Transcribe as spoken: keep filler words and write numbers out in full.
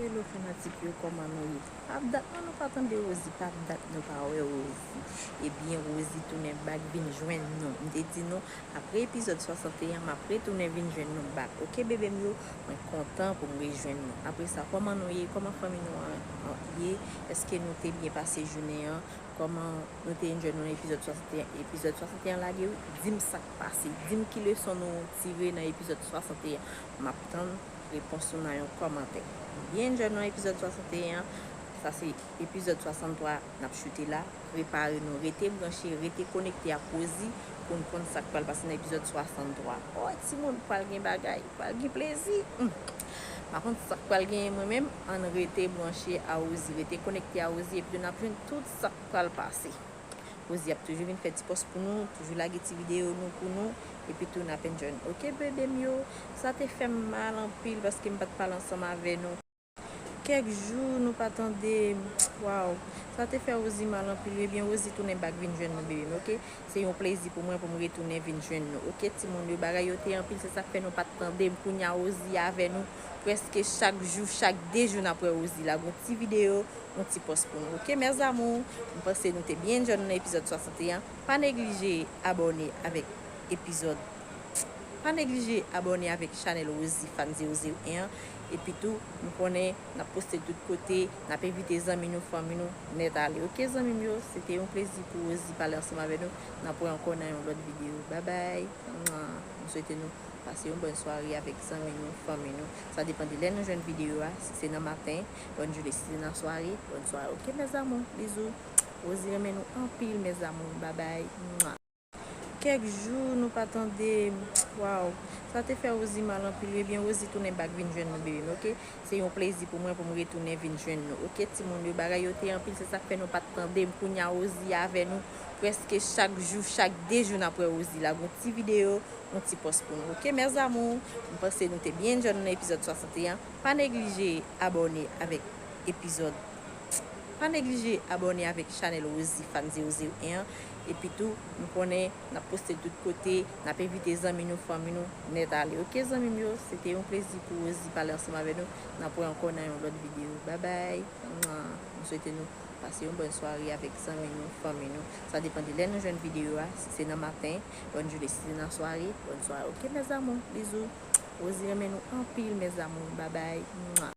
Hello fanatik yo, kòman nou ye? Pap dat non nou pa tande Rosie, pap dat nou pa wè Rosie. Ebyen, Rosie tounen bak vin jwenn nou. M te di nou, apre epizòd swasannteyen, m ap retounen vin jwenn nou bak. Oke, bebe m yo, mwen kontan pou m rejwenn nou. Apre sa, kòman nou ye? Kòman fanmi nou an, an ye? Èske nou te byen pase jounen an? Kòman nou te enjoy nou nan epizòd swasannteyen? Epizòd swasannteyen lage wi. Di m sa k pase. Di m ki leson nou tire nan epizòd swasannteyen. M ap tann repons nou nan yon kòmantè. Byen enjoy nou nan epizòd swasannteyen an. Sa se epizòd swasanntwa n ap choute la. Prepare nou, rete branche, rete konekte ak Rosie pou n konn sa k pral pase nan epizòd swasanntwa. Oh, timoun, pral gen bagay, pral gen plezi. Hmm. Pa konn sa k pral genyen mwen menm, ann rete branche a Rosie, rete konekte a Rosie, epi n ap jwenn tout sa k pral pase. Rosie ap toujou vin fè ti pòs pou nou, toujou lage ti videyo nou pou nou, epi tou n ap enjoy nou. Oke, bebe m yo, sa te fè m mal anpil paske m pa t pale ansanm avè nou. Kèk jou nou pa tande, waw, sa te fè Rosie mal anpil. Ebyen, Rosie tounen bak vin jwenn nou, bebe m, oke? Se yon plezi pou mwen pou m retounen vin jwenn nou, oke, timoun yo? Bagay yo te anpil, se sa k fè nou pa t tande m. Kounye a, Rosie avè nou prèske chak jou, chak de jou n ap wè Rosie lage yon ti videyo, yon ti pòs pou nou, oke, mes amours? M panse nou te byen enjoy nou nan epizòd swasannteyen. Pa neglije abòne avèk epizòd Pa neglije abòne avèk chanèl Rosie Fan zewo zewo en an. Epi tou, m konnen n ap poste tout kote, n ap envite zanmi nou, fanmi nou nèt ale. Oke, zanmi m yo, se te yon plezi pou Rosie pale ansanm avè nou. N ap wè ankò nan yon lòt videyo. Babay. Mwa. M swete nou pase yon bòn sware avèk zanmi nou, fanmi nou. Sa depann de lè nou jwenn videyo a. Si se nan maten, bòn jounen. Si se nan sware, bòn sware. Oke, mes amours, bizou. Rosie renmen nou anpil, mes amours. Babay. Mwa. Kèk jou nou pa tande, waw, sa te fè Rosie mal anpil. Ebyen, Rosie tounen bak vin jwenn nou, bebe m, oke? Se yon plezi pou mwen pou m retounen vin jwenn nou, oke, timoun yo? Bagay yo te anpil, se sa k fè nou pa t tande m. Kounye a, Rosie avè nou prèske chak jou, chak de jou n ap wè Rosie lage yon ti videyo, yon ti pòs pou nou, oke, mes amours? M panse nou te byen enjoy nou nan epizòd swasannteyen. Pa neglije abòne avèk epizòd Pa neglije abòne avèk chanèl Rosie Fan zewo zewo en an. Epi tou, m konnen n ap poste tout kote, n ap envite zanmi nou, fanmi nou nèt ale. Oke, zanmi m yo, se te yon plezi pou Rosie pale ansanm avè nou. N ap wè ankò nan yon lòt videyo. Babay. Mwa. M swete nou pase yon bòn sware avèk zanmi nou, fanmi nou. Sa depann de lè nou jwenn videyo a. Si se nan maten, bòn jounen. Si se nan sware, bòn sware. Oke, mes amours, bizou. Rosie renmen nou anpil, mes amours. Babay. Mwa.